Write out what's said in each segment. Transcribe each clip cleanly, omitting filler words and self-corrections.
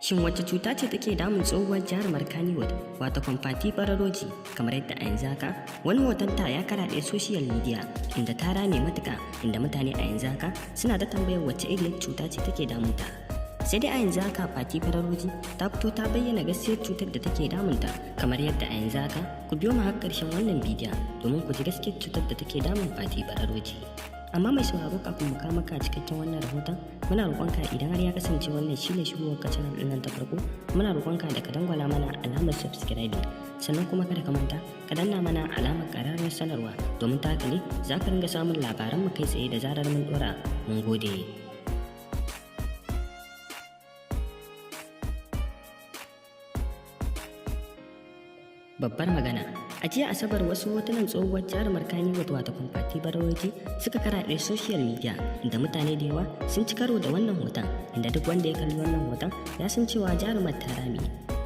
Shin wacce cuta ce take damun tsohuwar jarumar Kannywood, wato Fati Bararoji? Kamar yadda a yanzu haka wani hotonta ya karaɗe social media inda ta rame matuka, inda mutane a yanzu haka suna ta tambayar wacce iriyar cuta ce take damunta. Sai dai a yanzu haka Fati Bararoji ta fito ta bayyana gaskiyar cutar da take damunta. Kamar yadda a yanzu haka, ku biyo mu har ƙarshen wannan bidiyon domin ku ji gaskiyar cutar da take damun Fati Bararoji. Amma mai sauraro, kafin mu kawo maka cikakken wannan rahoton, muna roƙonka, idan har ya kasance wannan shine shigowar ka channel ɗin nan ta farko, muna roƙonka da ka dangwala mana alamar subscribing, sannan kuma kada ka manta ka danna mana alamar ƙararrawar sanarwa, domin ta haka ne za ka ringa samun labaran mu kai tsaye da zarar mun ɗora. Mun gode. Babbar magana: a jiya Asabar wasu hotunan tsohuwar jarumar Kannywood, wato Fati Bararoji, suka karaɗe social media, inda mutane da yawa sun ci karo da wannan hoton, inda duk wanda ya kalli wannan hoton ya san cewa jarumar ta rame.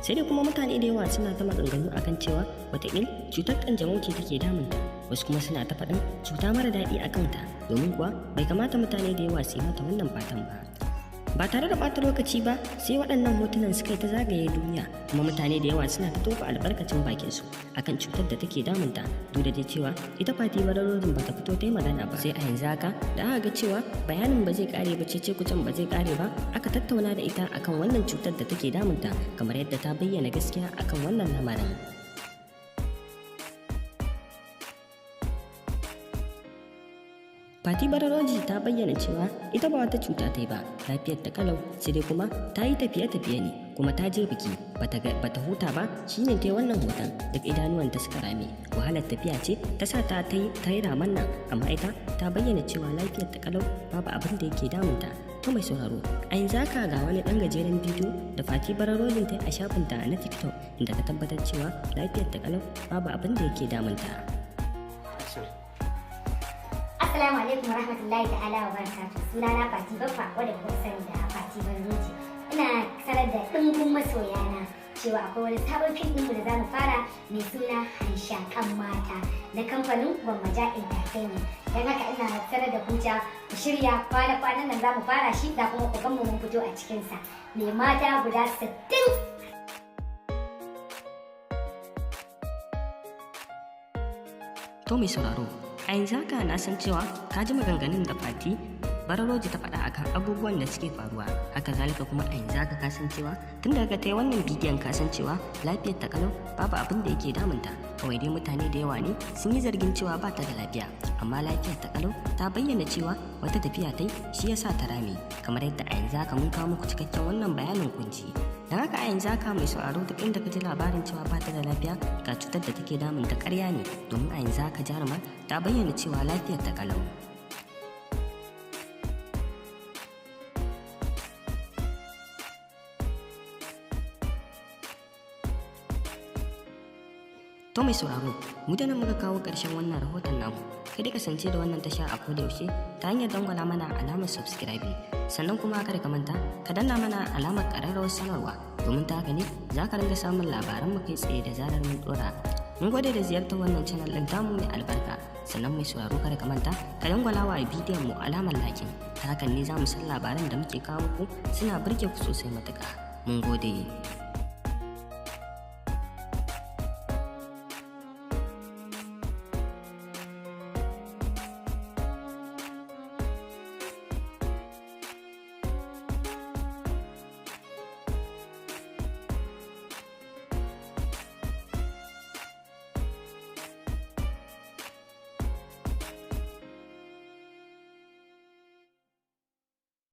Sai dai kuma mutane da yawa suna ta maganganu akan cewa watakil cutar kanjamau ce take damunta, wasu kuma suna ta faɗin cuta mara daɗi a kanta, domin kuwa bai kamata mutane da yawa su yi mata wannan fatan ba. Ba tare da ɓata lokaci ba sai waɗannan hotunan suka yi ta zagaye duniya, kuma mutane da yawa suna ta tofa albarkacin bakinsu akan cutar da take damunta, duk da dai cewa ita Fati Bararojin bata fito ta yi magana ba. Sai a yanzu haka da aka ga cewa bayanin ba zai kare ba, cece kucen ba zai kare ba, aka tattauna da ita akan wannan cutar da take damunta, kamar yadda ta bayyana gaskiya akan wannan lamarin. Fati Bararoji ta bayyana cewa ita ba wata cuta ta yi ba, lafiyar ta kalau, sai dai kuma ta yi tafiye-tafiye ne, kuma ta je biki, bata huta ba, shine ta yi wannan hoton, duk idanuwanta suka rame. Wahalar tafiya ce ta sa ta ta yi raman nan, amma ita ta bayyana cewa lafiyar ta kalau, babu abin da yake damunta. To mai sauraro, a yanzu haka ga wani ɗan gajeren bidiyo da Fati Bararojin ta yi a shafinta na TikTok, inda ta tabbatar cewa lafiyar ta kalau, babu abin da yake damunta. Assalamu alaikum wa rahmatullahi ta'ala wa barakatuh. Sunana Fati Baffa, wadda kuka sani da Fati Barroji. Ina sanar da ɗimbin masoyana cewa akwai wani sabon fim ɗinmu da zamu fara mai suna Hanshakan Mata na kamfanin Gwammaja Entertainment. Don haka ina sanar da ku cewa ku shirya, kwana-kwanan nan zamu fara shi, da kuma ku gan mu mun fito a cikinsa. Mai mata guda 60. To mai sauraro, a yanzu haka na san cewa ka ji maganganun da Fati Bararoji ta faɗa akan abubuwan da suke faruwa. Haka zalika kuma a yanzu haka ka san cewa tun daga ta yi wannan bidiyon, ka san cewa lafiyar ta kalau, babu abin da yake damunta. Kawai dai mutane da yawa ne sun yi zargin cewa ba ta da lafiya, amma lafiyar ta kalau. Ta bayyana cewa wata tafiya ta yi shi yasa ta rame, kamar yadda a yanzu haka mun kawo muku cikakken wannan bayanin kunci. Don haka a yanzu haka mai sauraro, duk inda ka ji labarin cewa ba ta da lafiya, ga cutar da take damunta, ƙarya ne, domin a yanzu haka jarumar ta bayyana cewa lafiyar ta kalau. To mai sauraro, mu da nan muka kawo ƙarshen wannan rahoton namu. Kada kasance da wannan tasha a koda yaushe ta hanyar dangwala mana alamar subscribing. Sannan kuma kada ka manta ka danna mana alamar ƙararrawar sanarwa, domin ta haka ne za ka ringa samun labaran mu kai tsaye da zarar mun ɗora. Mun gode da ziyartar wannan channel ɗin tamu mai albarka. Sannan mai sauraro, kada ka manta ka dangwala wa bidiyon mu alamar liking. Ta hakan ne za mu san labaran da muke kawo muku suna burge ku sosai matuƙa. Mun gode.